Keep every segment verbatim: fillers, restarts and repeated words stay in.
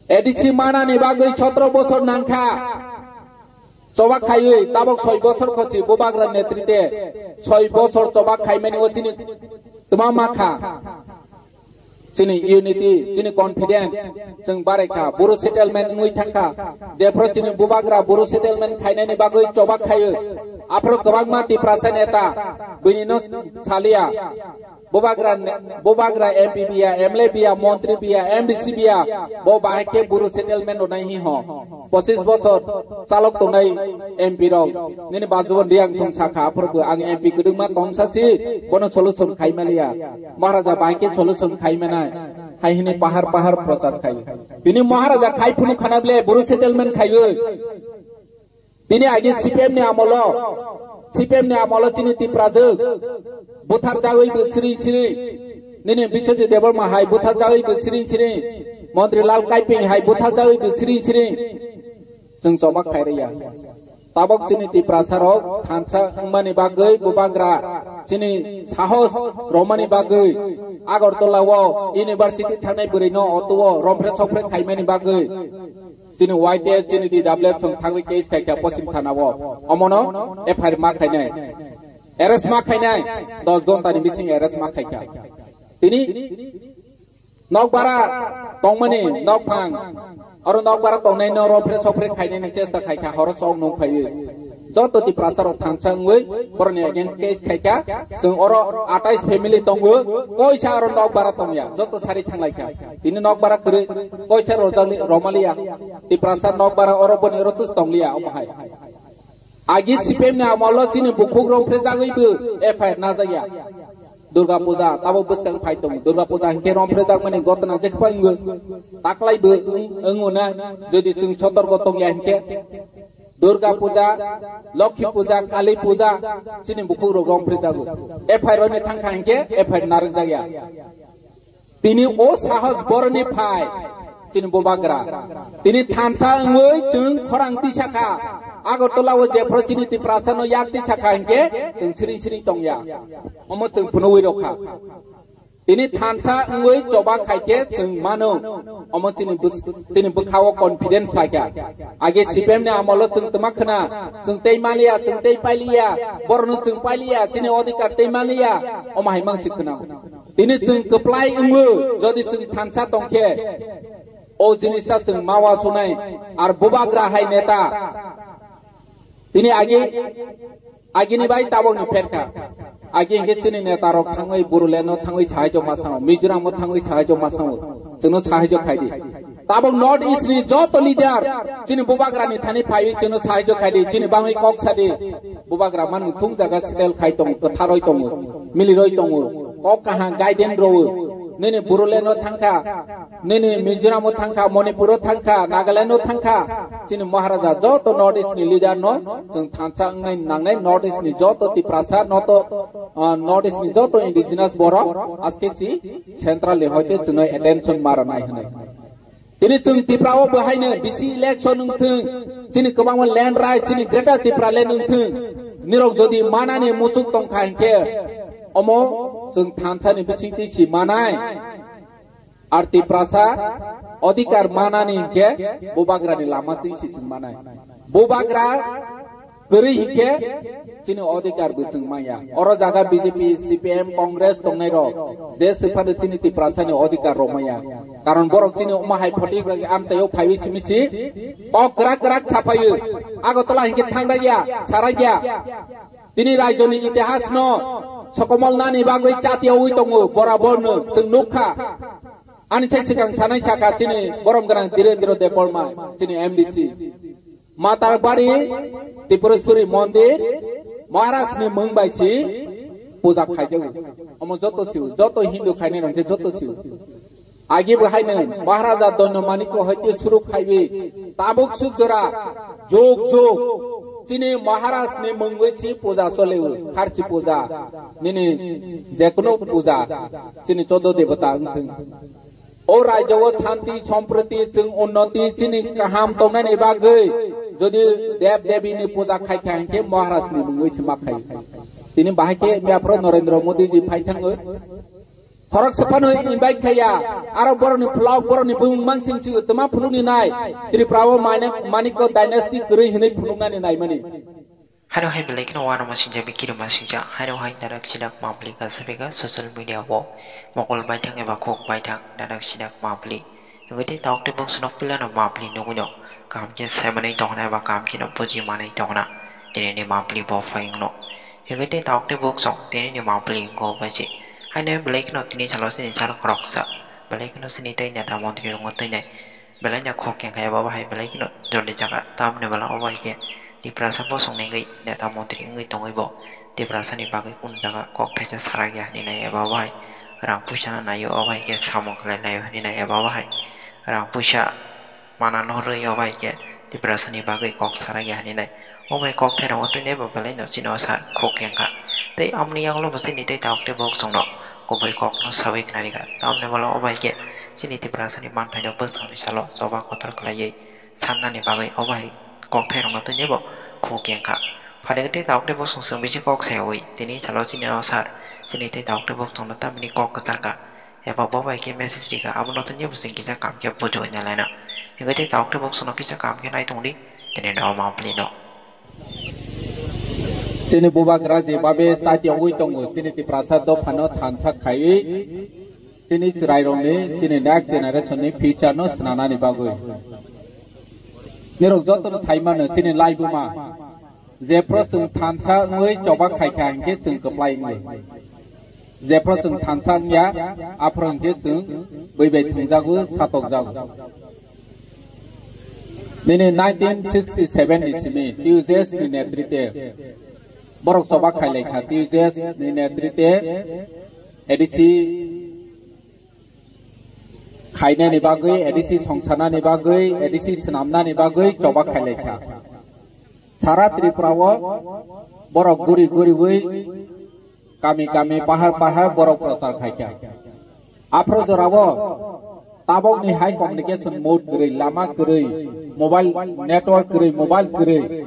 A D C manani bagwi sotro bosor nangkha. Chobak khaiwi tabok soi bosor khosi Bubagra netrite soi bosor chobak khaimani o chini twma makha. Chini unity, chini confidence, chwng barai kha, Buru settlement wngwi thang kha. Jephru chini Bubagra Buru settlement khainani bagwi chobak khaiwi, aphuru kwbangma Tiprasa neta, bini no salia. Bubagra ne-, Bubagra M P biya, M L A biya, montri biya, M D C biya, bo bahai khe Buru settlement rwnai hi ho. Pochis bosor chalok tongnai M P rok, nini bajubon di ang song sakha, aphuru bo ang M P kwdwkma tongsa si, bono solution khaimaliya. Maharaja bahai khe solution khaimanai, hai hini pahar pahar prochar khai. Tini Maharaja khai phunu khana ble Buru settlement khaiwi. Tini agi C P M ni amolo, C P M ni amolo chini Tiprajwk buthar jagwi bo siring siring. Nini Biswajit Debbarma hai buthar jagwi bo siring siring. Montri Lal Kaiping hai buthar jagwi bo siring siring. Chwng chobak khairaya. Tabok chini Tiprasa rok thansa wngmani bagwi Bubagra chini sahos romani bagwi Agartala o university thangnai bwrwi no oto o romphre sokphre khaimani bagwi. Chini Y T S, chini D W F chwng thangwi case khaikha Poschim Thana o. Omono F I R ma khainai. Arrest ma khainai. Dos ghonta ni bising arrest ma khaikha. Tini nokbara tongmani nokphang. Oro nokbara tongnai no romphre sokphre khainai ni chesta khaikha horo sok nung phaiwi. Joto Tiprasa rok thansa wngwi boroni against case khaikha. Chwng oro atais family tongo. Koisa oro nokbara tongya. Joto sari thanglaikha. Tini nokbara kwrwi koisa rojali-, romaliya. Tiprasa nokbara oro boni oro tus tongliya omo hai. Agi C P M ni amolo chini bukhuk romphre jagwi bo F I R najakya. Durga Puja tabo bwskang phai tongo. Durga Puja hinkhe romphre jakmani gotna jekphai wngwi. Taklai bo wng-, wngo na jodi chwng sotorko tongya hinkhe. Durga Puja, Lokhi Puja, Kali Puja chini bukhuk rok romphre jago. F I R roni thangkha hinkhe F I R narwk jakya. Tini o sahos boroni phai, chini Bubagra. Tini thansa wngwi chwng khorang tisakha. Agartala o jephru chini Tiprasa no yak tisakha hinkhe chwng siring siring tongya. Omo chwng phunugwi rokha. Tini thansa wngwi choba khaikhe chwng mano. Omo chini bus-, chini bwkhao confidence phaikha. Age C P M ni amolo chwng twma khna, chwng tei maliya, chwng tei pailiya, borokno chwng pailiya, chini odhikar tei maliya, omo hai mangsi khna. Tini chwng kwplai wngo, jodi chwng thansa tongkhe, o jinista chwng mawa sunai, ar Bubagra hai neta. Tini agi, agini bai tabokni pherkha. Agi hinkhe chini netarok thangwi Bodoland-o thangwi sahaijo masango, Mizoram-o thangwi sahaijo masango, chwngno sahaijo khaidi. Tabok North East ni joto leader chini Bubagrani thani phaiwi chwngno sahaijo khaidi, chini bangwi kok sadi. Bubagra manwi thung jaga settle khai tongo, kwtharoi tongo, miliroi tongo, kok kaham guidance rwo. Nini Bodoland-o thangkha, nini Mizoram-o thangkha, Manipur-o thangkha, Nagaland-o thangkha. Chini Maharaja joto North East ni leader no chwng thansa wngnai nangnai, North East ni joto Tiprasa, noto, ah, North East ni joto indigenous borok aske si central ni hoite chwngno attention ma rwnai hwnwi. Tini chwng Tipra o bo haino bisi election wngthwng, chini kwbangma land rights, chini Greater Tipraland wngthwng, nirok jodi manani muchuk tongkha hinkhe omo chwng thansa ni bisingtwi si manai. Ar Tiprasa odhikar manani hinkhe Bubagrani lama twi si chwng manai. Bubagra kwrwi hinkhe chini odhikar bo chwng maya. Oro jaga B J P, C P M, Congress tongnai rok je swphano chini Tiprasani odhikar rok maya. Karon borok chini omo hai photik rok amchaio phaiwi simi si kok kwrak kwrak saphaio. Agartala hinkhe thangrakya, sarakya. Tini raijoni itihas no sokomol nani bagwi chatiyawi tongo, borabor no chwng nukha. Ani sai swkang sanai saka chini borom gwnang Dhirendra Debbarma, chini M D C. Matarbari Tripureshwari Mondir, Maharaj ni mung bai si puja khaijago. Omo joto siu, joto Hindu khainai rok khe joto siu. Agi bo haino Maharaja Doino Manikko hoite suru khaiwi tabuk suk jora jog jog chini Maharaj ni mungwi si puja soleo, kharchi puja, nini jekunu puja, chini chodo debota wngthwng. O raijao shanti, sompriti, chwng unnoti, chini kaham tongnani bagwi jodi Dev Devi ni puja khaikha hinkhe Maharaj ni mungwi se ma khai. Tini bahai khe miyaphro Narendra Modi ji phai thango. Khoroksa phano invite khaiya, aro borokni vlog, borokni bumung mangsing si tuma phunukni nai, Tripura o Manik, Manikko dynasty kwrwi hinwi phunuknani naimani. Hano hai belai kheno wano masingcha bikiri masingcha, hano hai darak sidak mapli kasabika social media o mokol baithang eba khok baithang darak sidak mapli. Hingke tei tauk tei bok sonok pilano mapli nugui no. Kaham khe saimanwi tongna eba kaham kheno buji manwi tongna. Tini ni mapli bo phai wngno. Hingke tei tauk tei bok song tini ni mapli wngko bai se. Haino belai kheno tini salo sini sal khoroksa. Belai kheno sini tei neta montri rwngo twi nai. Belai no khok kengkha eba bahai belai kheno joli jaga. Tamni bwla obo hai khe Tiprasa bosong ni wngwi neta montri wngwi tongwi bo Tiprasa ni bagwi kunu jaga kok thaisa sarak ya hinwi nai eba bahai rang puisa no naio obo hai khe samung khlai laio hinwi nai eba bahai rang puisa mana no rwi obo hai khe Tiprasa ni bagwi kok sarak ya hinwi nai. Obo hai kok thairok twi nai bo belai no chini o sar khok kengkha. Tei amoni yagulo bo chini tei tauk tei bok chwngno kubui kok no sawi khnarikha. Tamni bwla obo hai khe chini Tiprasa ni manthai no bwswk ni salo choba kotor khlaiwi sannani bagwi obo hai kok thairok no twi nai bo khok kengkha. Phaidi tei tauk tei bok chwng chwng bisi kok sayawi tini salo chini o sar chini tei tauk tei bok chwngno tamni kok kwcharkha. Eba bo bai khe message rikha, abono tini bwswng kisa kam khe bujo hwnwi laina. Hingke tei tauk tei bok sono kisa kam khe nai tongdi, tini no ma pli no. Chini bubagra je babe chati ongwi tongo, chini Tiprasa dophano thansa khaiwi, chini chwrairokni, chini next generation ni future no swnanani bagwi. Nirok jotono sai mano, chini laibuma. Jephru chwng thansa wngwi choba khaikha hinkhe chwng kwplai wngwi. Jephru chwng thansa wngya, aphru hinkhe chwng bui bai thwngjago, satokjago. Nini nineteen sixty seven ni simi T U J S ni netrite borok choba khailaikha, T U J S ni netrite A D C khainani bagwi, A D C songsarnani bagwi, A D C swnamnani bagwi choba khailaikha. Sara Tripura o borok guri guriwi kami kami, pahar pahar borok prochar khaikha. Aphru jorao tabokni hai communication mode kwrwi, lama kwrwi, mobile network kwrwi, mobile kwrwi.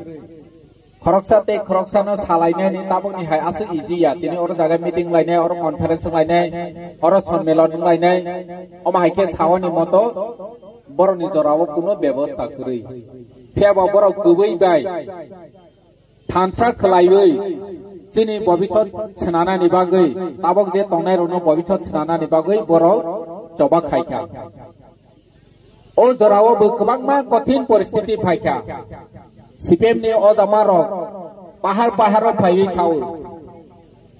Khoroksa tei khoroksano salainani tabokni hai aswk easy ya. Tini oro jaga meeting lainai, oro conference lainai, oro sonmelon lainai. Omo hai khe saoni moto borokni jorao kuno bebosta kwrwi. Phiya bo borok kwbwi bai thansa khwlaiwi chini bobisot swnanani bagwi, tabok je tongnairokno bobisot swnanani bagwi borok choba khaikha. O jorao bo kwbangma kothin poristiti phaikha. C P M ni o jama rok pahar pahar o phaiwi sao.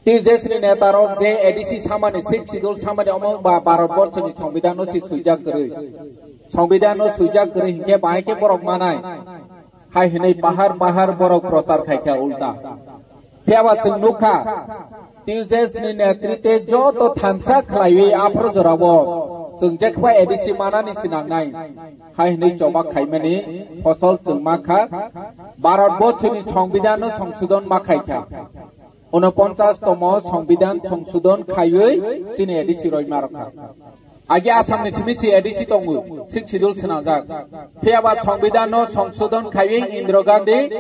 T U J S ni neta rok je A D C samani, Sixth Schedule samani omo ba Bharat borso ni Songbidan no si suijak kwrwi. Songbidan no suijak kwrwi hinkhe bahai khe borok manai. Hai hinwi pahar pahar borok prochar khaikha ulta. Phiya ba chwng nukha, T U J S ni netrite joto thansa khlaiwi aphuru jorao chwng jekphai A D C manani sinangnai hai hinwi choba khaimani phosol chwng mankha. Bharat borsoni Songbidanno songsodon ma khaikha. Unoponchas tomo Songbidan songsodon khaiwi chini A D C roi ma rwkha. Agi Assam ni simi si A D C tongo, Sixth Schedule swnajak. Phiya ba Songbidan no songsodon khaiwi Indira Gandhi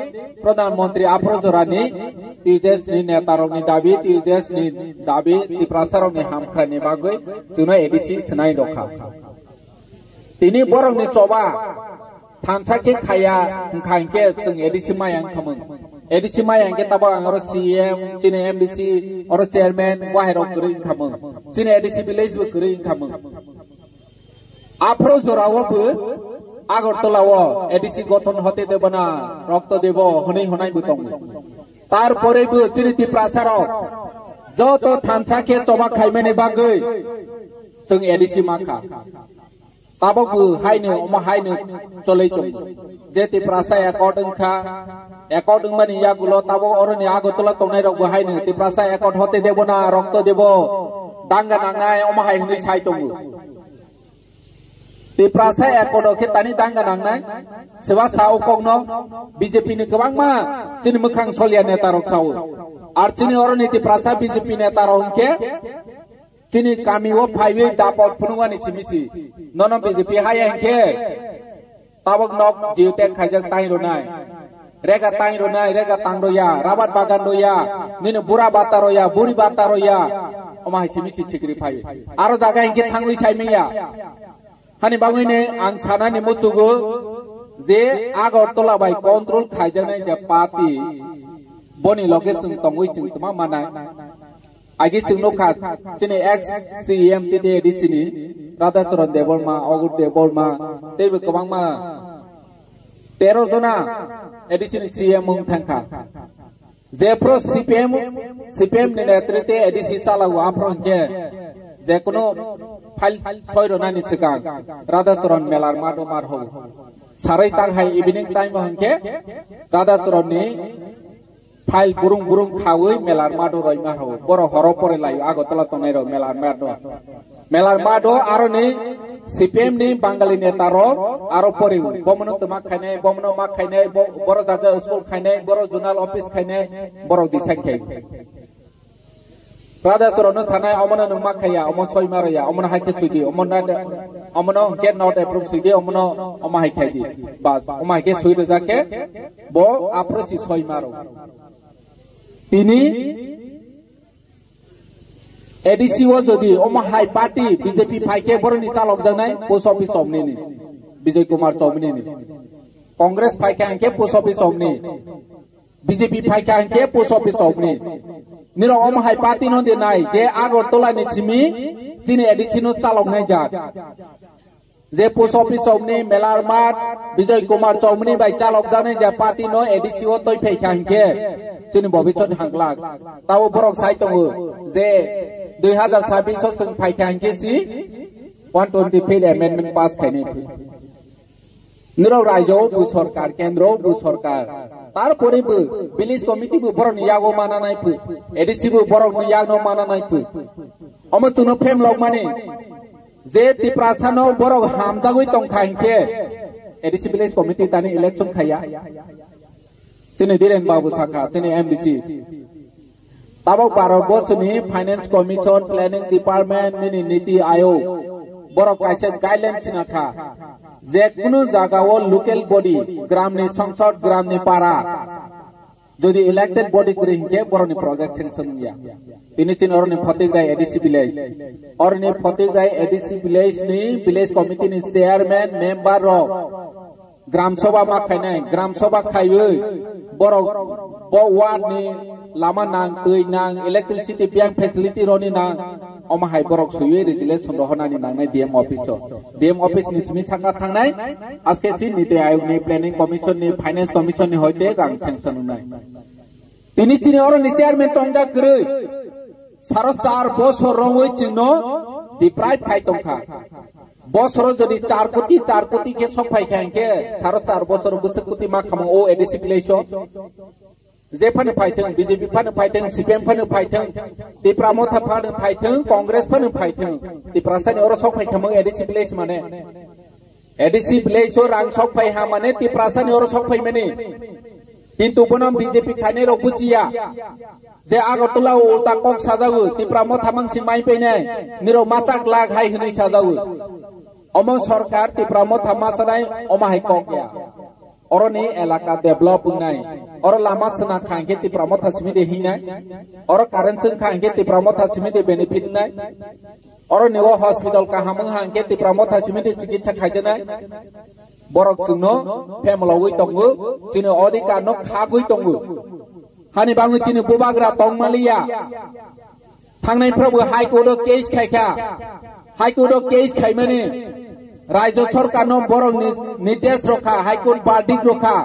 Pradhan Mantri aphuru jorani T U J S ni neta rokni dabi, T U J S ni dabi, Tiprasa rokni hamkrai ni bagwi chwngno A D C swnai rokha. Tini borokni choba thansa khe khaya wngkha hinkhe chwng A D C maya wngkhamung. A D C maya hinkhe tabok ang oro C M, chini M D C, oro chairman, bahai rok kwrwi wngkhamung. Chini A D C village bo kwrwi wngkhamung. Aphuru jorao bo Agartala o A D C gothon hote debana rokto debo hwnwi hwnai bo tongo. Tarpore bo chini Tiprasa rok joto thansa khe choba khaimani bagwi chwng A D C mankha. Tabok bo haino omo haino choloi tongo. Je Tiprasa accord wngkha, accord wngmani yagulo tabok oroni Agartala tongnai rok bo haino Tiprasa accord hote debo na rokto debo danga nangnai omo hai hwnwi sai tongo. Tiprasa accord o khe tani danga nangnai seba sa o kokno B J P ni kwbangma chini mwkhang solia neta rok sao. Ar chini oroni Tiprasa B J P neta rok hwnkhe chini kami o phaiwi dapot phunukmani simi si. Nono B J P haya hinkhe tabok nok jiutek khaijak tai rwnai. Rega tai rwnai, rega tang rwya, rabar bagan rwya, nini bura bata rwya, buri bata rwya. Omo hai simi si sikri phai. Aro jaga hinkhe thangwi sai manya. Hani bagwini ang sanani muchugo je Agartala bai control khaijaknai je party, boni loge chwng tongwi chwng tma manai. Agi chwng nukha chini ex C E M T T A D C ni Radhacharan Debbarma, Agur Debbarma, teibo kwbangma tero jona A D C ni C E M wng thangkha. Jephru C P M, C P M ni netrite A D C chalago, aphru hinkhe jekunu file soi rwnani swkang Radhacharan melar mado mar ho. Sarai tang hai evening time o hinkhe Radhacharan ni file burung burung khawi melar mado roi mar ho. Borok horo pore lai Agartala tongnai rok melar mado. Melar mado aroni C P M ni Bangali neta rok aro poriwi. Bomono twma khainai, bomono ma khainai, bo-, boro jaga school khainai, boro zonal office khainai, borok decide khai. Radhacharan no sanai, omono nwng ma khaiya, omo soi ma rwya, omono hai khe sui di, omo na, omono hwnkhe not approve sui di, omono omo hai khai di. Bas, omo hai khe sui rwjak khe bo aphuru si soi ma rw. Tini A D C o jodi omo hai party B J P phai khe boroni chalokjaknai post office omni ni, Bijoy Kumar Chomni ni. Congress phai khe hinkhe post office omni, B J P phai khe hinkhe post office omni. Nirok omo hai party no de nai je Agartala ni simi chini A D C no chaloknai jat. Je post office chowmni, melar mat, Bijoy Kumar chowmni bai chalokjaknai je party no A D C o twi phai kha hinkhe chini bobisot hangklak. Tabo borok sai tongo je dui hazar chabbish o chwng phai kha hinkhe si one twenty fifth amendment pass khainai phu. Nirok raijao bo sorkar, kendro bo sorkar. Tarpore bo village committee bo borokni yago mana nai phu. A D C bo borokni yagno mana nai phu. Omo chwngno phemlok mani. Je Tiprasano borok hamjagwi tongkha hinkhe A D C village committee tani election khaiya. Chini Dhiren Babu sakha, chini M D C. Tabok Bharat borsoni Finance Commission, Planning Department, nini Niti Ayog. Borok kaisa guideline sinakha. Je kunu jagao local body, gramni songsod, gramni para. Jodi elected body kwrwi hinkhe borokni project sanction wngya. Tini chini oroni Photigrai A D C village. Oroni Photigrai A D C village ni village committee ni chairman, member rok Gram Sabha ma khainai, Gram Sabha khaiwi borok bo ward ni lama nang, twi nang, electricity, bank facility roni nang, omo hai borok swiwi resolution rohornani nangnai D M office o. D M office ni simi saka thangnai, aske si Niti Ayog ni, Planning Commission ni, Finance Commission ni hoite rang sanction wngnai. Tini chini oro ni chairman tongjak kwrwi. Saro char bosor romwi chwngno deprive khai tongkha. Bosoro jodi char koti, char koti khe sok phai kha hinkhe saro char bosor bwswk koti ma khamung o A D C village o. Je phano phaithwng, B J P phano phaithwng, C P M phano phaithwng, Tipra Motha phano phaithwng, Congress phano phaithwng. Tiprasani oro sok phai khamung A D C village mane. A D C village o rang sok phai ha mane Tiprasani oro sok phai mani. Kintu bono B J P khainai rok buchiya. Je Agartala o ulta kok sajago, Tipra Motha mangsi mai painai, nirok machak lak hai hwnwi sajago. Omo sorkar Tipra Motha masanai omo hai kok ya. Oroni elaka develop wngnai. Oro lama swnam kha hinkhe Tipra Motha simi de hingnai. Oro current chwng kha hinkhe Tipra Motha simi de benefit wngnai. Oro ni o hospital kaham wng ha hinkhe Tipra Motha simi de chikitsa khaijaknai. Borok chwngno phemlogwi tongo, chini odhikar no khagwi tongo. Hani bangwi chini bubagra tongmaliya. Thangnai phrobo High Court o case khaikha. High Court o case khaimani Rajya Sarkar no borok ni nirdesh rokha, High Court verdict rokha.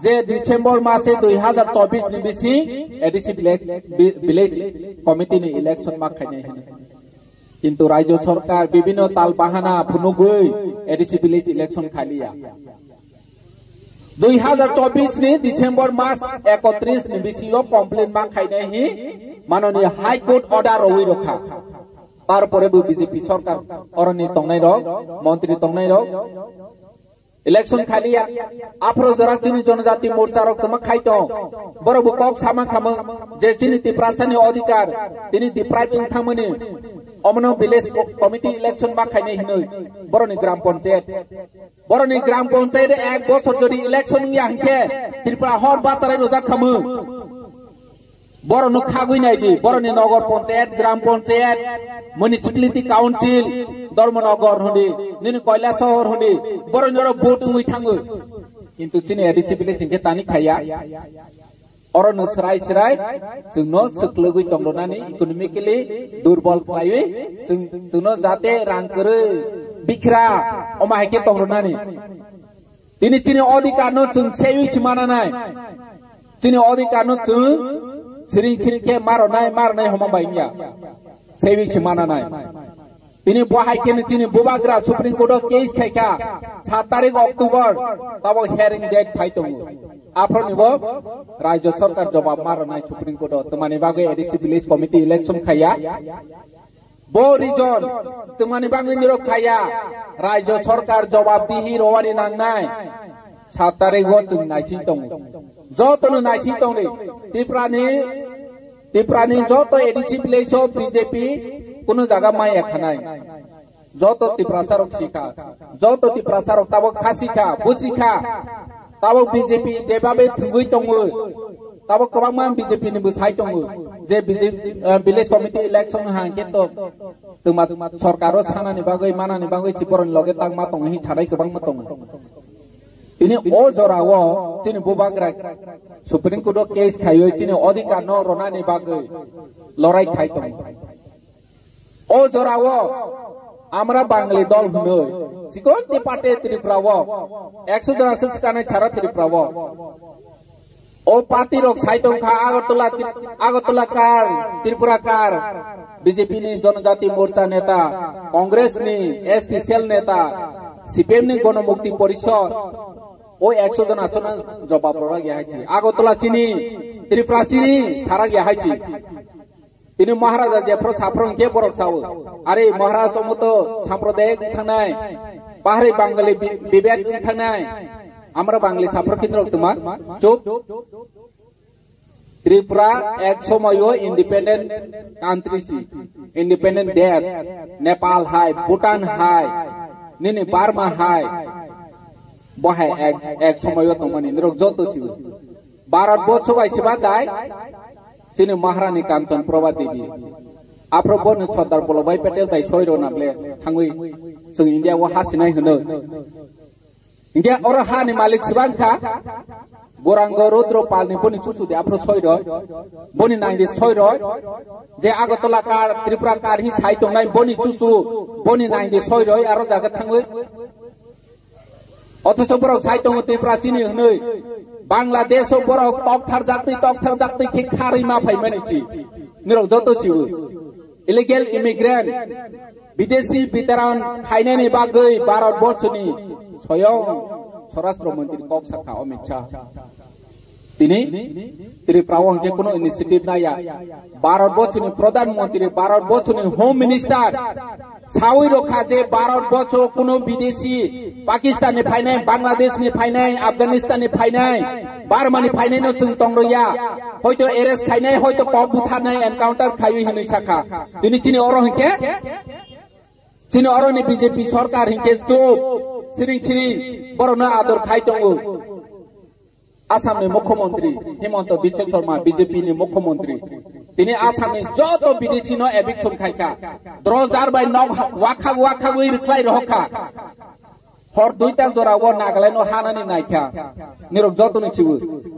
Je December mase dui hazar chobbish ni bising A D C village, vi-, village committee ni election ma khainai hwnwi. Kintu Rajya Sarkar bibhinno tal bahana phunugwi A D C village election khaliya. Dui hazar chobbish ni December mas ekotris ni bisingo complete ma khainai hi manoni High Court order rwi rokha. Tarpore bo B J P sorkar oroni tongnai rok, montri tongnai rok, election khaliya. Aphro jora chini Jonojati Morcha rok tongma khai tong. Borok bo kok sama khamung je chini Tiprasani odhikar tini deprive wng thangmani. Omono village co-, committee election ma khainai hinwi boroni gram panchayat. Boroni gram panchayat ek bosor jodi election wngya hinkhe Tripura hor bacharai rojak khamung. Borokno khagwi nai di, borokni nogor panchayat, gram panchayat, municipality council, Dharmanagar hwndi, nini Kailasahar hwndi, borokni oro vote wngwi thango. Kintu chini A D C village hinkhe tani khaiya. Oro no srai srai chwngno swklwgwi tongronani, economically durbol khlaiwi chwng, chwngno jate rang kwrwi bikra oma hai khe tongronani. Tini chini odhikar no chwng seiwi si mananai. Chini odhikar no chwng siring siring khe maronai, maronai homa bai wngya. Seiwi si mananai. Tini bo hai khe chini bubagra Supreme Court o case khaikha, sat tarik October, tabok hearing date phai tongo. Aphro ni bo Rajya Sarkar jobab maronai Supreme Court o, twmani bagwi A D C village committee election khaiya. Bo reason twmani bagwi nirok khaiya, Rajya Sarkar jobab dihi rowani nangnai. Sat tarik o chwng naising tongo. Jotono naising tongdi. Tripura ni, Tripura ni joto A D C village o B J P kunu jaga maya khanai. Joto Tiprasa rok sikha. Joto Tiprasa rok tabok khasikha, busikha. Tabok B J P jebabe thwngwi tongo. Tabok kwbangma B J P ni bwsai tongo. Je B J P, eh, village committee election hangkhe to chwngma sarkar o sanani bagwi, manani bagwi chi boroni loge tangma tongo hi sanai kwbangma tongo. Tini o jora o chini bubagra Supreme Court o case khaiwi chini odhikar no ronani bagwi lorai khai tongo. O jora o Amra Bangali dol hwnwi chikon te pate Tripura o ekso jona swk swkanai sara Tripura o. O party rok sai tongkha Agartala, Agartala kar, Tripura kar, B J P ni Janajati Morcha neta, Congress ni S T cell neta, C P M ni Gono Mukti Porishad, o ekso jona aswkno jobab rwlak ya hai chi. Agartala chini, Tripura chini, sarak ya hai chi. Tini Maharaja jephru saphru hwnkhe borok sao. Are Maharaj omo to sampradayik wng thangnai, pahari Bangali bi-, bibek wng thangnai. Amra Bangali saphru khe norok twma. Chup. Tripura ek somoyo independent country si. Independent desh. Nepal hai, Bhutan hai, nini Burma hai. Bo hai ek, ek somoyo tongmani norok joto si. Bharat borsho bai se ba dai. Chini Maharani Kanchan Prabha Devi. Aphro bono Sardar Vallabhbhai Patel bai soi rw na ble thangwi chwng India o ha sinai hwno. Hinkhe oro ha ni malik swbang kha. Gorango Rudra Pal ni boni chuchu de aphro soi rw. Boni nang de soi rw. Je Agartala kar, Tripura kar hi sai tongnai boni chuchu, boni nang de soi rw aro jaga thangwi. Othocho borok sai tongo Tripura chini hwnwi. Bangladesh o borok tokthar jaktwi, tokthar jaktwi khe kharwi ma phaimani chi. Nirok joto chiwi. Illegal immigrant, bidesi bitaran khainani bagwi Bharat borchoni soyong Swarashtra Mantri kok sakha Amit Shah. Tini Tripura o hwnkhe kuno initiative naya. Bharat borchoni Pradhan Mantri, Bharat borchoni Home Minister sawi rokha je Bharat borcho kuno bidesi Pakistan ni phainai, Bangladesh ni phainai, Afghanistan ni phainai, Burma ni phainai no chwng tong rwya. Hoito arrest khainai, hoito kok butharnai, encounter khaiwi hinwi sakha. Tini chini oro hwnkhe, chini oro ni B J P sorkar hwnkhe chup, siring siring borokno ador khai tongo. Assam ni Mukhyamantri Himanta Biswa Sarma, B J P ni Mukhyamantri, tini Assam ni joto bidesi no eviction khai kha. Drojar bai nok ha-, wakhak wakhagwi rwkhlai rohor kha. Hor duita jora o Nagaland no hanani nai kha. Nirok joto ni chibu.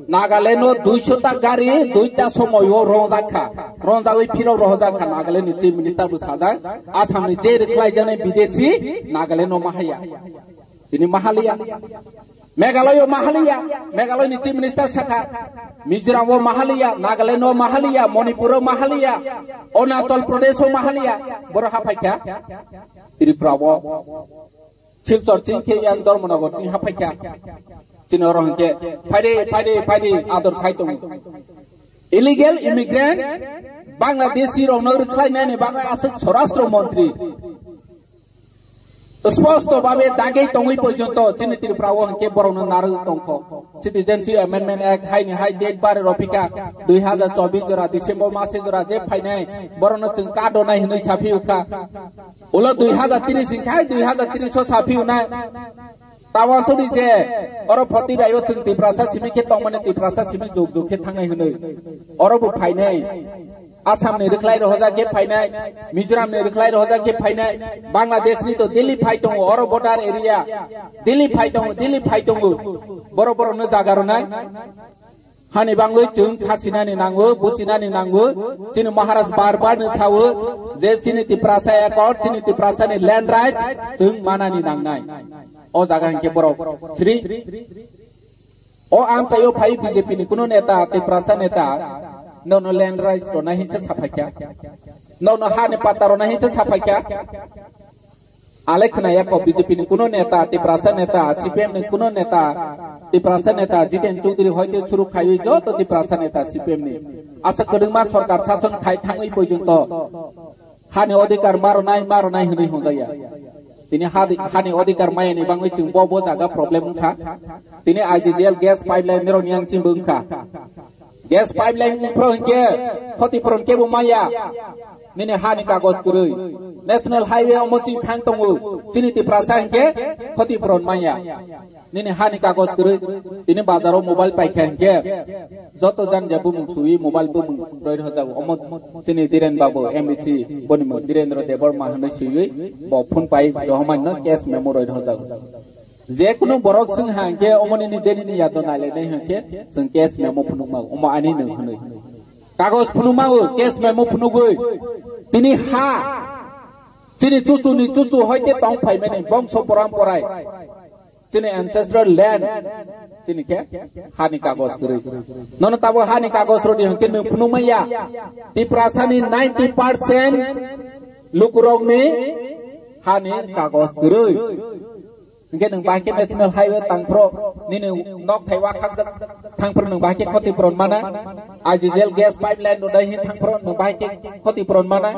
Nagaland no duiso ta gari duita somoi o rongjak kha. Rongjagwi phirok rohorjak kha Nagaland ni Chief Minister bo sajak. Assam ni je rwkhlai jani bidesi Nagaland no mahaya. Tini mahaliya. Meghalaya o mahaliya, Meghalaya ni Chief Minister sakha, Mizoram o mahaliya, Nagaland o mahaliya, Manipur o mahaliya, Arunachal Pradesh o mahaliya, boro haphai kha Tripura o. Silchar ching khe yang Dharmanagar ching haphai kha. Chini oro hwnkhe phaidi, phaidi, phaidi ador khai tongo. Illegal immigrant Bangladeshi rokno rwkhlai nani bagwi aswk Swarashtra Mantri. Sposto babe dagei tongwi porjonto chini Tripura o hwnkhe borokno narwk tongkho. Citizenship Amendment Act haini hai date bare rw phika dui hazar chobbish jora December mase jora je phainai borokno chwng card rwnai hwnwi saphi ukha. Ulo dui hazar tris hwnkhe hai dui hazar tris o saphi unai. Tamo sudi je oro photi rayo chwng Tiprasa simi khe tongmani, Tiprasa simi juk juk khe thangnai hwnwi. Oro bo phainai. Assam ni rwkhlai rohojak khe phainai, Mizoram ni rwkhlai rohojak khe phainai, Bangladesh ni to Delhi phai tongo, oro border area. Delhi phai tongo, Delhi phai tongo. Borok borok no jaga rwnai. Hani bangwi chwng khasinani nango, buchinani nango. Chini Maharaj bar bar no sawo je chini Tiprasa accord, chini Tiprasa ni land rights chwng manani nangnai. O jaga hinkhe borok sri. O amchaio phai B J P ni kuno neta, Tiprasa neta, nono land rights rona hinsa saphaikha. Nono hani patta rona hinsa saphaikha. Ale khwnaya kho B J P ni kuno neta, Tiprasa neta, C P M ni kuno neta, Tiprasa neta, Jiten Chowdhury hoite suru khaiwi joto Tiprasa neta C P M ni. Asa kwdwngma sorkar sason khai thangwi porjonto hani odhikar maronai, maronai hwnwi hwnjaya. Tini hadi-, hani odhikar mayani bangwi chwng bo, bo jaga problem wngkha. Tini I G G L gas pipeline nirok ni ang chimbo wngkha. Gas pipeline ni phro hinkhe khoti puron kebo maya. Nini hani kagoj kwrwi. National highway omo chini thang tongo. Chini Tiprasa hinkhe khoti puron maya. Nini hani kagoj kwrwi. Tini bazaro mobile paikha hinkhe joto jan je bumung sui mobile bumung roi rhojago. Omo chini Dhiren Babu M D C boni mung Dhirendra Debbarma hwnwi swiwi bo phone pai dohomani no case memo roi rhojago. Je kunu borok swng ha hinkhe omo nini deni ni yado nai lai nai hinkhe chwng case memo phunukma omo ani nwng hwnwi. Kagoj phunukma o case memo phunugwi tini ha chini chuchu ni chuchu hoite tong phaimani bongso poram porai chini ancestral land chini khe hani kagoj kwrwi. Nono tabo hani kagoj rodi hinkhe nwng phunukma ya. Tiprasa ni ninety percent lukurok ni hani kagoj kwrwi. Hinkhe nwng bahai khe National Highway tangphro, nini nok thai wakhakjak thangphro nwng bahai khe khoti puron mana. I G G L gas pipeline no dai hin thangphro nwng bahai khe khoti puron mana.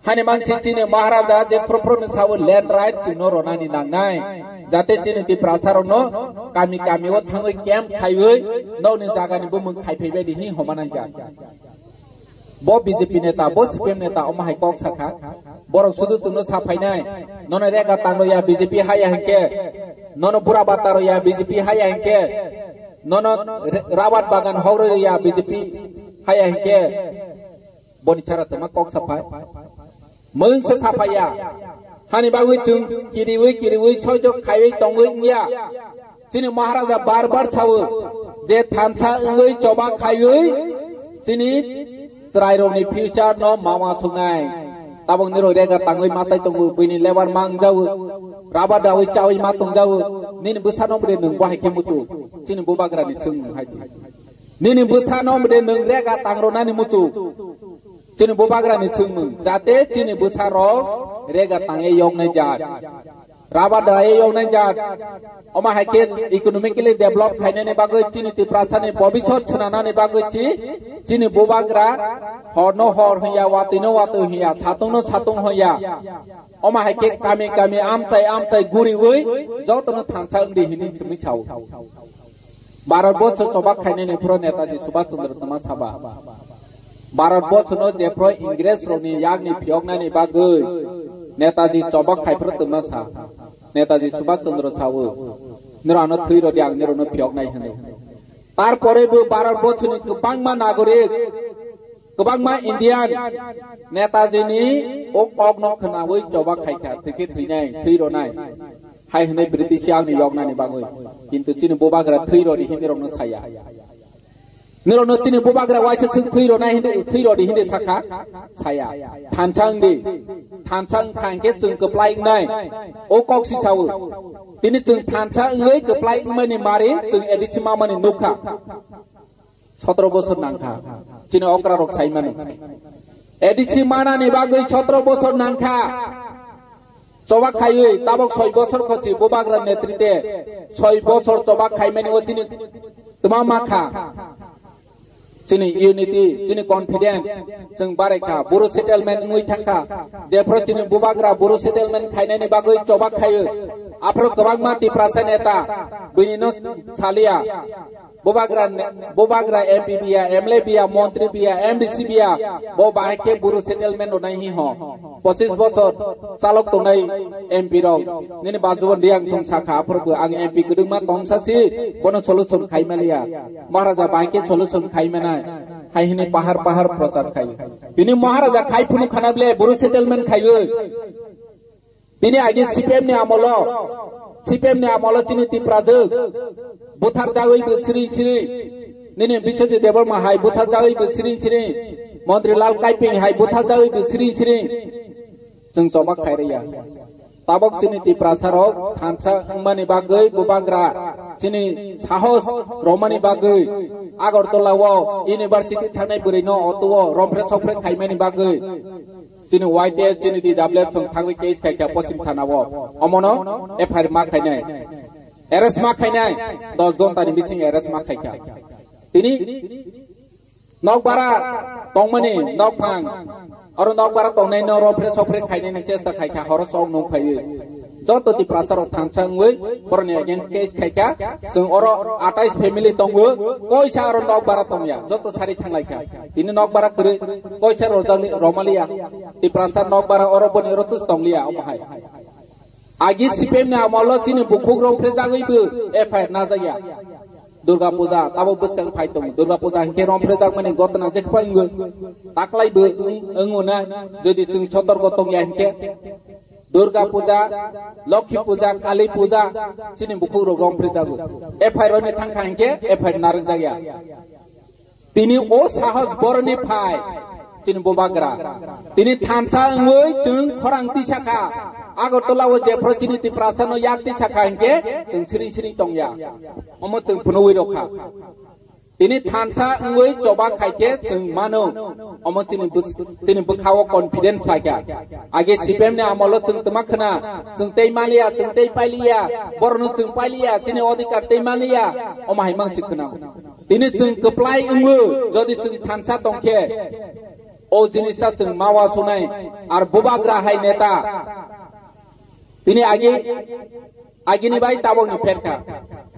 Hani mansi chini Maharaja je phro phro ni sawo land right chwngno ronani nangnai. Jate chini Tiprasa rokno kami kami o thangwi camp khaiwi nokni jagani bumung khaiphai baidi hin homa nangjak. Bo B J P neta, bo C P M neta, omo hai kok sakha. Borok sudu chwngno saphainai. Nono rega tangro ya B J P haya hinkhe. Nono bura bataro ya B J P haya hinkhe. Nono re-, rabat bagan hogro ya B J P haya hinkhe. Boni chara tongma kok saphai. Mwngsa saphaiya. Hani bagwi chwng kiriwi kiriwi soijok khaiwi tongwi wngya. Chini Maharaja bar bar sawo je thansa wngwi choba khaiwi chini chwrairokni future no mama songnai. Tabok nirok rega tangwi masai tongo, buini lebar ma wngjawo, raba dawi chawi ma tongjawo, nini bwsano bwrwi nwng bo hai khe muchung, chini bubagrani chwng hai se. Nini bwsano bwrwi nwng rega tangronani muchung. Chini bubagrani chwngmung, jate chini bwsarok rega tangwi yoknai jat. Raba dai yoknai jat. Omo hai khe economically develop khainani bagwi chini Tiprasani bobisot swnanani bagwi chi, chini bubagra horno hor hwnya, watwino watwi hwnya, satungno satung hwnya. Omo hai khe kami kami amchai amchai guriwi jotono thansa wngdi hinwi chwngwi sao. Bharat borsho chobak khainani phro Netaji Subhash Chandra Bose saba. Bharat borsho no jephro Ingres rokni yakni phiyoknani bagwi Netaji chobak khai phro twma sa. Netaji Subhash Chandra sawo, "Nirano thwi rodi, ang nirano phiyoknai," hwnwi. Tarpore bo Bharat borsho ni kwbangma nagorik, kwbangma Indian Netaji ni o kok no khwnawi chobak khai kha, thwi khe thwinai, thwi ronai. Hai hwnwi British yakni yoknani bagwi. Kintu chini bubagra thwi rodi hinwi rokno saya. Nirokno chini bubagra waisa chwng thwi rona hindi, thwi rodi hindi sakha, saya. Thansa wngdi. Thansa wngkha hinkhe chwng kwplai wngnai. O kok si sao. Tini chwng thansa wngwi kwplai wngmani mari chwng A D C mamani nukha. Sotro bosor nangkha. Chini okra rok sai mano. A D C manani bagwi sotro bosor nangkha. Chobak khaiwi tabok soi bosor khosi bubagra netrite soi bosor chobak khaimani o chini twma makha. Chini unity, chini confidence, chwng barai kha. Boro settlement wngwi thangkha. Jephru chini bubagra Boro settlement khainani bagwi chobak khaiwi. Aphru kwbangma Tiprasa neta buini no salia. Bubagra, bubagra M P biya, M L A biya, montri biya, M D C biya, bo bahai khe buru settlement rwnai hi ho. Pochis bosor chalok tongnai M P rok. Nini bajuban di ang song sakha, aphuru bo ang M P kwdwkma tongsa si, bono solution khai maliya. Maharaja bahai khe solution khai manai. Hai hini pahar pahar prochar khai. Tini Maharaja khai phunu khana bile buru settlement khaiwi. Tini agi C P M ni amolo, C P M ni amolo chini Tiprajwk buthar jagwi bo siring siring. Nini Biswajit Debbarma hai buthar jagwi bo siring siring. Montri Lal Kaiping hai buthar jagwi bo siring siring. Chwng choba khairaya. Tabok chini Tiprasa rok thansa wngmani bagwi bubagra chini sahos romani bagwi Agartala o university thangnai bwrwi no oto o romphre sokphre khaimani bagwi. Chini Y T S, chini D W F chwng thangwi case khaikha Poschim Thana o. Omono F I R ma khainai. Arrest ma khainai. Dos ghonta ni bising arrest ma khaikha. Tini nokbara tongmani nokphang. Oro nokbara tongnai no romphre sokphre khainai ni chesta khaikha horo sok nung phaiwi. Joto Tiprasa rok thansa wngwi boroni against case khaikha. Chwng oro atais family tongo. Koisa oro nokbara tongya. Joto sari thanglaikha. Tini nokbara kwrwi koisa rojali romaliya. Tiprasa nokbara oro boni oro tus tongliya omo hai. Agi C P M ni amolo chini bukhuk romphre jagwi bo F I R najakya. Durga Puja tabo bwskang phai tongo. Durga Puja hinkhe romphre jakmani gotna jekphai wngwi. Taklai bo wng-, wngo na jodi chwng sotorgo tongya hinkhe. Durga Puja, Lokhi Puja, Kali Puja chini bukhuk rok romphre jago. F I R ni thangkha hinkhe F I R narwk jakya. Tini o sahos boroni phai chini bubagra. Tini thansa wngwi chwng khorang tisakha. Agartala o jephru chini Tiprasa no yak tisakha hinkhe chwng siring siring tongya. Omo chwng phunugwi rokha. Tini thansa wngwi choba khaikhe chwng mano. Omo chini bus-, chini bwkhao confidence phaikha. Age C P M ni amolo chwng twma khna, chwng tei maliya, chwng tei pailiya, borno chwng pailiya, chini odhikar tei maliya, omo hai mangsi khna. Tini chwng kwplai wngwi, jodi chwng thansa tongkhe, o jinista chwng mawa sunai, ar bubagra hai neta. Tini agi, agini bai tabokni pherkha.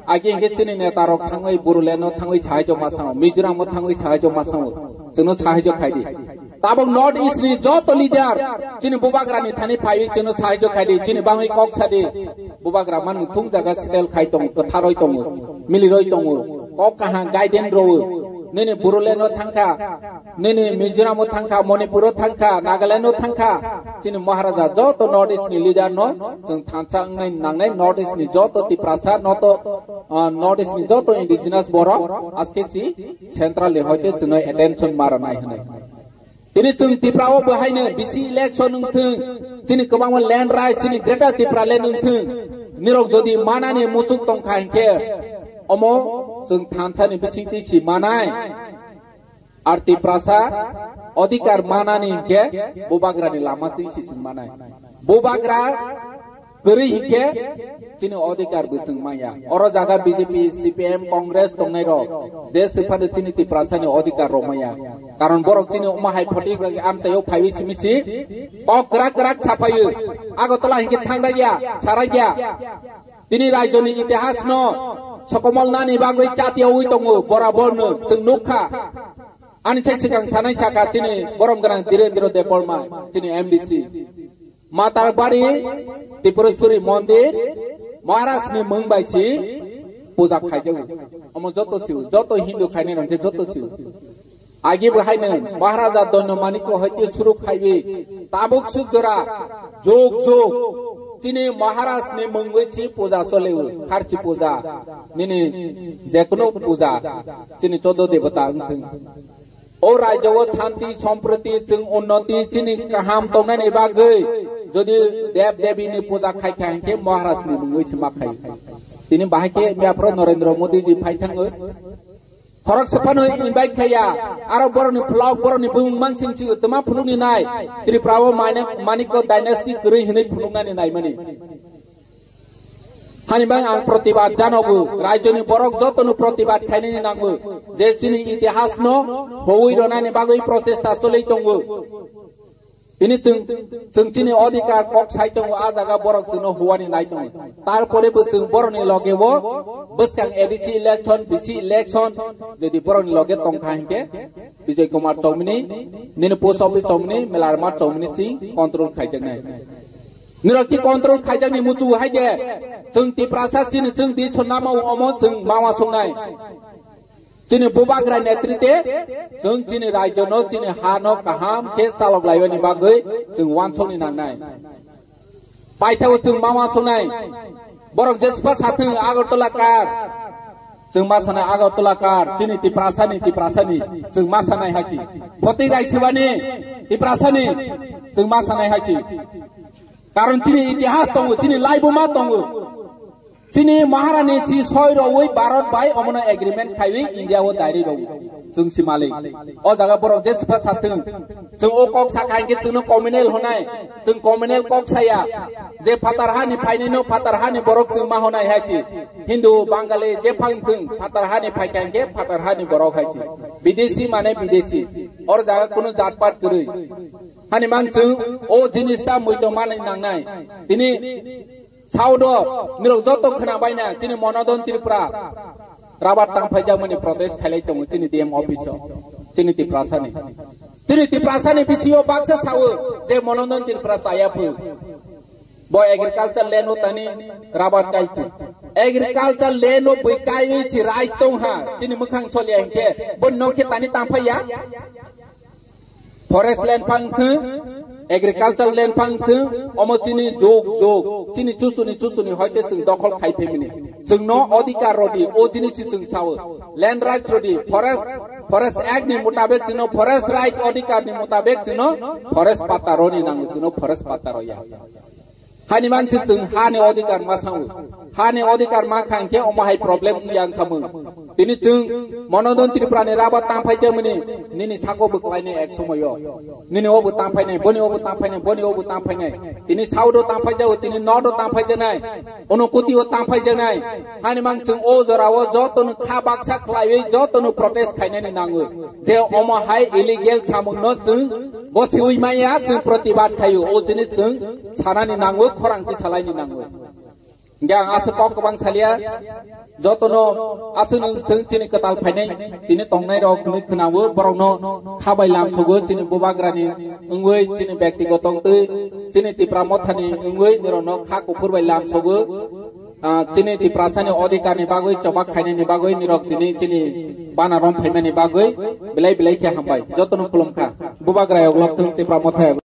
Agi hinkhe chini neta rok thangwi Bodoland no thangwi sahaijo masango, Mizoram o thangwi sahaijo masango. Chwngno sahaijo khaidi. Tabok North East ni joto leader chini bubagra ni thani phaiwi chwngno sahaijo khaidi, chini bangwi kok sadi. Bubagra manu thung jaga settle khai tongo, kwtharoi tongo, miliroi tongo. Kok kaham guidance rowo. Nini Bodoland no thangkha. Nini Mizoram o thangkha, Manipur o thangkha, Nagaland o thangkha. Chini Maharaja joto North East ni leader no chwng thansa wngnai nangnai North East ni joto Tiprasa no to, ah, North East ni joto indigenous borok aske si central ni hoite chwngno attention maranai hwnwi. Tini chwng Tipra o bo haino bisi election wngthwng, chini kwbangma land rights, chini Greater Tipra land wngthwng, nirok jodi manani muchuk tongkha hinkhe omo chwng thansa ni bisingtwi si manai. Ar Tiprasa odhikar manani hinkhe bubagrani lama twi si chwng manai. Bubagra kwrwi hinkhe chini odhikar bo chwng manya. Oro jaga B J P, C P M, Congress tongnai rok je swphano chini Tiprasani odhikar rok manya. Karon borok chini omo hai photo rok amchaio phaiwi simi si kok kwrak kwrak sapaio. Agartala hinkhe thangraiya, saraiya. Tini rajyoni itihas no sokomol nani bagwi chatiyawi tongo, borabor no chwng nukha. Ani sai swkang sanai saka chini borom gwnang Dhirendra Debbarma, chini M D C. Matarbari Tripureshwari Mondir, Maharaj ni mung bai si puja khaijago. Omo joto sio, joto Hindu khainai rok khe joto sio. Agi bo haino Maharaja Doino Manikko hoite suru khaiwi tabuk suk jora jog jog chini Maharaj ni mungwi si puja soleo, kharchi puja, nini jekunu puja, chini chodo debota wngthwng. O rajyo o shanti, sompriti, chwng unnoti, chini kaham tongnani bagwi jodi dev devi ni puja khaikha hinkhe Maharaj ni mungwi se ma khai. Tini bahai khe miyaphro Narendra Modi ji phai thangwi. Khorok sephano invite khaiya, aro borokni vlog, borokni bumung mangsing si twma phunukni nai. Tripura o Manik, Manikko dynasty kwrwi hinwi phunuknani naimani. Hani bang ang protibad janogo, rajyoni borok jotono protibad khainani nango, je chini itihasno howi ronani bagwi prochesta choli tongo. Tini chwng, chwng chini odhikar kok sai tongo, a jaga borok chwngno huani nai tongo. Tarpore bo chwng borokni loge o bwskang A D C election, B C election, jodi borokni loge tongkha hinkhe Bijoy Kumar Chowmini, nini post office Chowmini, Melarma Chowmini chwng control khaijaknai. Nirok ki control khaijakni muchungo hai de, chwng Tiprasa chini chwng di sonama omo chwng mawa songnai. Chini bubagra netrite, chwng chini rajyono, chini hano kaham khe chalok laibani bagwi chwng wansokni nangnai. Paithao chwng ma wansoknai. Borok jespa sathwng Agartala kar. Chwng ma sanai Agartala kar, chini Tiprasani, Tiprasani, chwng ma sanai hai chi. Photi rai sibani, Tiprasani, chwng ma sanai hai chi. Karon chini itihas tongo, chini laibuma tongo. Chini Maharani si soi rwi Bharat bai omono agreement khaiwi India o dairi rw. Chwng si malik. O jaga borok je chipha sathwng. Chwng o kok sakha hinkhe chwngno communal honai. Chwng communal kok saya. Je phatar hani phainai no phatar hani borok chwng ma honai hai chi. Hindu, Bangali, je phang thwng, phatar hani phaikha hinkhe phatar hani borok hai chi. Bidesi mane bidesi. Or jaga kunu jatpat kwrwi. Hani mang chwng o jinis ta muito manwi nangnai. Tini South o nirok joto khwnabaina chini Monodon Tripura rabar tangphaijakmani protest khailai tongo chini D M office o, chini Tiprasani. Chini Tiprasani bisingo baksa sawo je Monodon Tripura chaya phu. Bo agriculture land o tani rabar kai phu. Agriculture land o bui kaiwi si rice tongha chini mwkhang solia hinkhe bo nokhe tani tangphaiya. Forest land phang thwng, agriculture land phang thwng, omo chini jog jog, chini chusuni chusuni hoite chwng dokhol khai phaimani. Chwngno odhikar rodi, o jinis si chwng sao. Land rights rodi, forest, forest act ni mutabek chwngno forest right odhikar ni mutabek chwngno forest patta roni nango, chwngno forest patta roya. Hani mansi chwng hani odhikar ma sango. Hani odhikar ma khang khe omo hai problem yang khamung. Tini chwng Monodon Tripura ni rabar tangphai jamani nini sako bo klainai ek somoyo. Nini obo tangphainai, boni obo tangphainai, boni obo tangphainai. Tini South o tangphai jao, tini North o tangphai janai. Ono kuti o tangphai janai. Hani mang chwng o jora o joto no kha baksa khlaiwi joto no protest khainani nango. Je omo hai illegal samung no chwng Bo siwi maya chwng protibad khaio, o jinis chwng sanani nango, khorang tisalaini nango. Hingke ang aswk kok kwbang salia, jotono aswk nwng thwng chini kwtal phainai, tini tongnai rok hwnwi khwnao, borokno kha bai lam sogo, chini bubagrani wngwi, chini bektigoto wngtwi, chini Tipra mothani wngwi, nirokno kha kuphur bai lam sogo. Ah, chini Tiprasani odhikarni bagwi, choba khainani bagwi, nirok tini chini bana rom phaimani bagwi, belai belai khe hambai. Jotono khulumkha. Bubagra yaglok thung, Tipra motha yaglok.